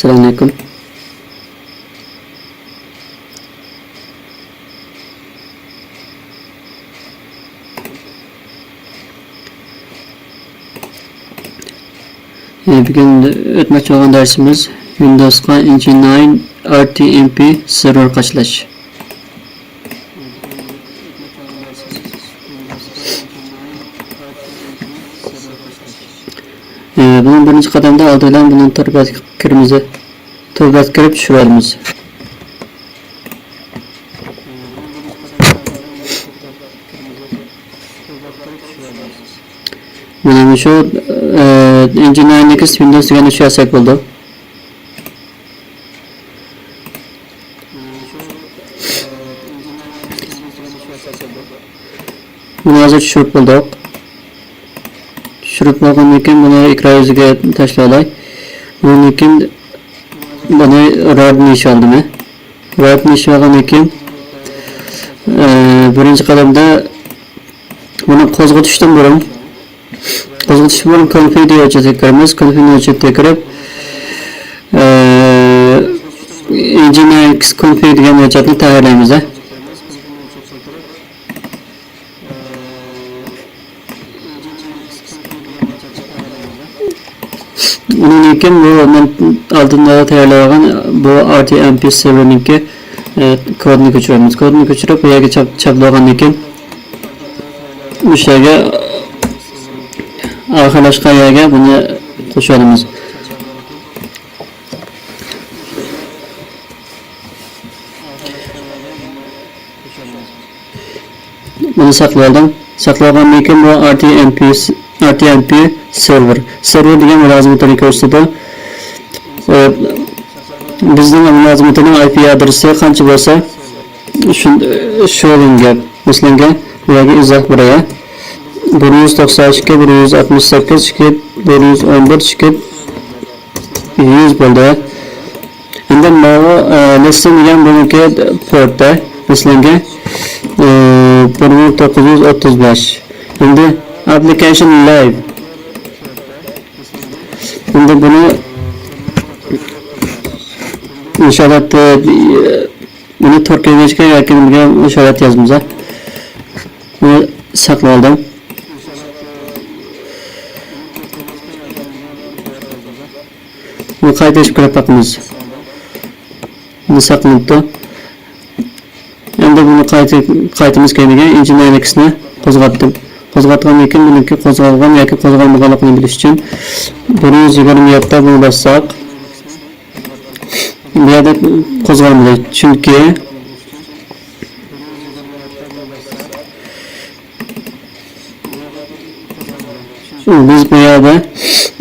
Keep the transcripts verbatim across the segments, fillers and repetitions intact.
ئەسسالامۇئەلەيكۇم. بۈگۈن ئۆتمەكچى بولغان دەرسىمىز Windowsقا N G nine R T M P server قاچىلاش. بۇنىڭ بىرىنچى قەدەمدە ئالدى بىلەن بۇنىڭ تور بەتكە كىرىمىز، تور بەتكە كىرىپ چۈشۈرۈۋالىمىز. مانا مۇشۇ، ئە، N G nine X Windows دېگەننى چۈشۈرسەك بولىدۇ. بۇنى ھازىر چۈشۈرۈپ بولدۇق. چۈشۈرۈپ بولغاندىن كېيىن بۇنى ئېكران يۈزىگە تاشلايلى. ئۇنىڭدىن كېيىن بۇنى رادنى ئېچىۋالدىم. رادنى ئېچىۋالغاندىن كېيىن، ئە، بىرىنچى قەدەمدە بۇنى قوزغىتىشتىن بۇرۇن، قوزغىتىشتىن بۇرۇن config دېگەن ھۆججەتكە كىرىمىز. Config ھۆججەتكە كىرىپ، ئە، Nginx config دېگەن ھۆججەتنى تەييارلايمىز. ئۇنىڭدىن كېيىن بۇ مەن ئالدىن تەييارلاپ ئالغان بۇ R T M P serverنىڭكى، ئە، كودىنى كۆچۈرىمىز. كودىنى كۆچۈرۈپ، بۇ يەرگە چاپ-، چاپلىغاندىن كېيىن، مۇشۇ يەرگە ئاخىرلاشقان يەرگە بۇنى قوشۇۋالىمىز. بۇنى ساقلىۋالدىم. ساقلىۋالغاندىن كېيىن بۇ R T M P، R T M P server. Server دېگەن مۇلازىمىتىنى كۆرسىتىدۇ. ئە، بىزنىڭ مۇلازىمىتىنىڭ I P ئادرېسى قانچە بولسا، شۇ، شۇ بولغان گەپ. مەسىلەن، بۇ يەرگە ئىزاھ بېرەي. بىر يۈز توقسان ئىككى، بىر يۈز ئاتمىش سەككىز، ئىككى، بىر يۈز ئون بىر، ئىككى، يۈز بولدى. ئەمدى ماۋۇ، ئە، لېسسىن دېگەن بۇنىڭكى پورتى، مەسىلەنگە، ئە، بىر مىڭ توققۇز يۈز ئوتتۇز بەش. ئەمدى application live. ئەمدى بۇنى ئىنشاللا، ئە، بۇنى تور كۆرگەچكە ياكى بۇنىڭغا ئىشارەت يازىمىز. بۇنى ساقلىۋالدىم. بۇنى قايتا ئېچىپ كۆرۈپ باقىمىز. بۇنى ساقلىنىپتۇ. ئەمدى بۇنى قايتا، قايتىمىز كەينىگە، ئىنچىنى ئاينىكىسىنى قوزغاتتىم. قوزغاتقاندىن كېيىن بۇنىڭكى قوزغالغان ياكى قوزغالمىغانلىقىنى بىلىش ئۈچۈن بىر يۈز يىگىرمە يەتتە بۇنى باسساق، بۇ يەردە قوزغالمىدى. چۈنكى بىز بۇ يەردە،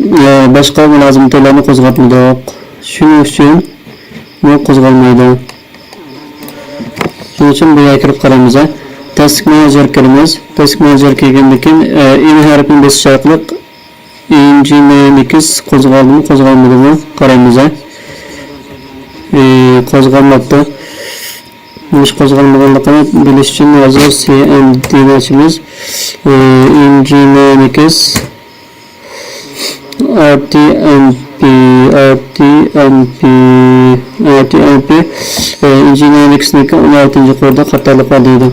ئە، باشقا مۇلازىمەتلەرنى قوزغاتمىدۇق. شۇنىڭ ئۈچۈن بۇ قوزغالمايدۇ. شۇنىڭ ئۈچۈن بۇ يەرگە كىرىپ قارايمىز. تەستىق مېنېجېرگە كىرىمىز. تەستىق مېنېجېرگە كىرگەندىن كېيىن، ئە، ئېن ھەرپىنى بېسىش ئارقىلىق ئىنچىنى ئاينىكىس قوزغالدىمۇ، قوزغالمىدىمۇ قارايمىز. ئە، قوزغالماپتۇ. نېمىش قوزغالمىغانلىقىنى بىلىش ئۈچۈن ھازىر C M D نى ئاچىمىز. ئىنچىنى ئاينىكىس، R T M P، R T M P، R T M P، ئىنچىنى ئاينىكىسنىڭكى ئون ئالتىنچى قۇردا خاتالىق بار دەيدۇ.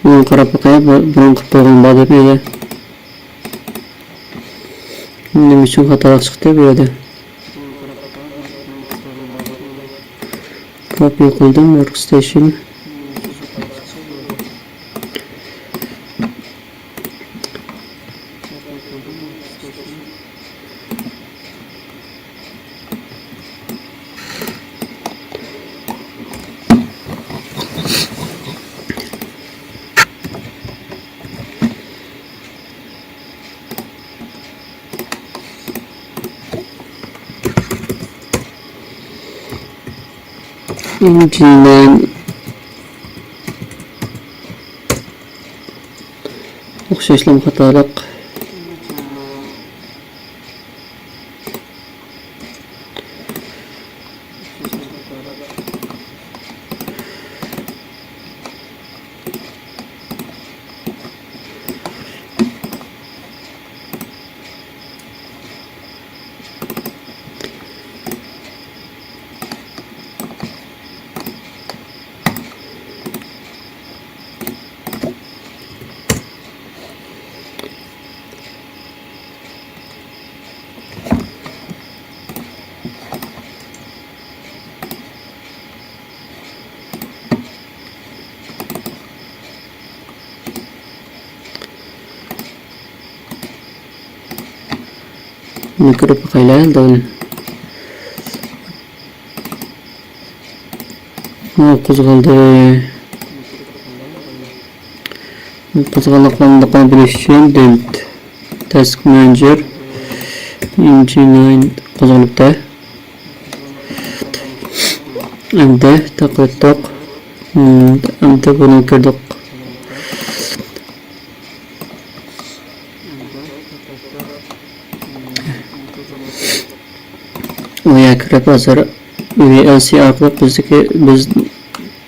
قاراپ باقاي، بۇ بۇرۇن قىلىپ قويغان بار دەپ ئىدى. نېمە ئۈچۈن خاتالىق چىقتى بۇ يەردە؟ كوپىي قىلدىم، وركستېيشن. ئىنجىنىن ئوخشاشلام خاتالىق. بۇنى كۆرۈپ باقايلى ئەمدى. ھە، قوزغالدى. قوزغالغانلىقىنى بىلىش ئۈچۈن دېنت تاسك مانېجېر ئىنجىنىن قوزغىلىپتۇ. ئەمدى تاقىۋەتتۇق. ئەمدى بۇنى كىردۇق. ئۇ يەرگە كىرىپ ھازىر ۋي ئېل سى ئارقىلىق بىزدىكى، بىز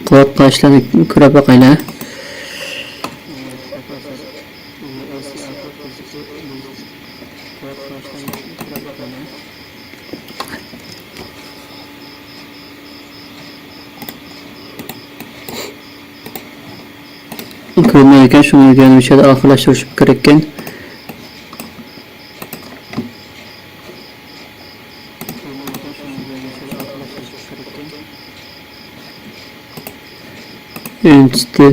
قىلىۋاتقان ئىشلارنى كۆرۈپ باقايلى. كۆرمەيدىكەن، شۇڭا يەنە مۇشۇ يەردە ئاخىرلاشتۇرۇشۇم كېرەككەن. ئىنستى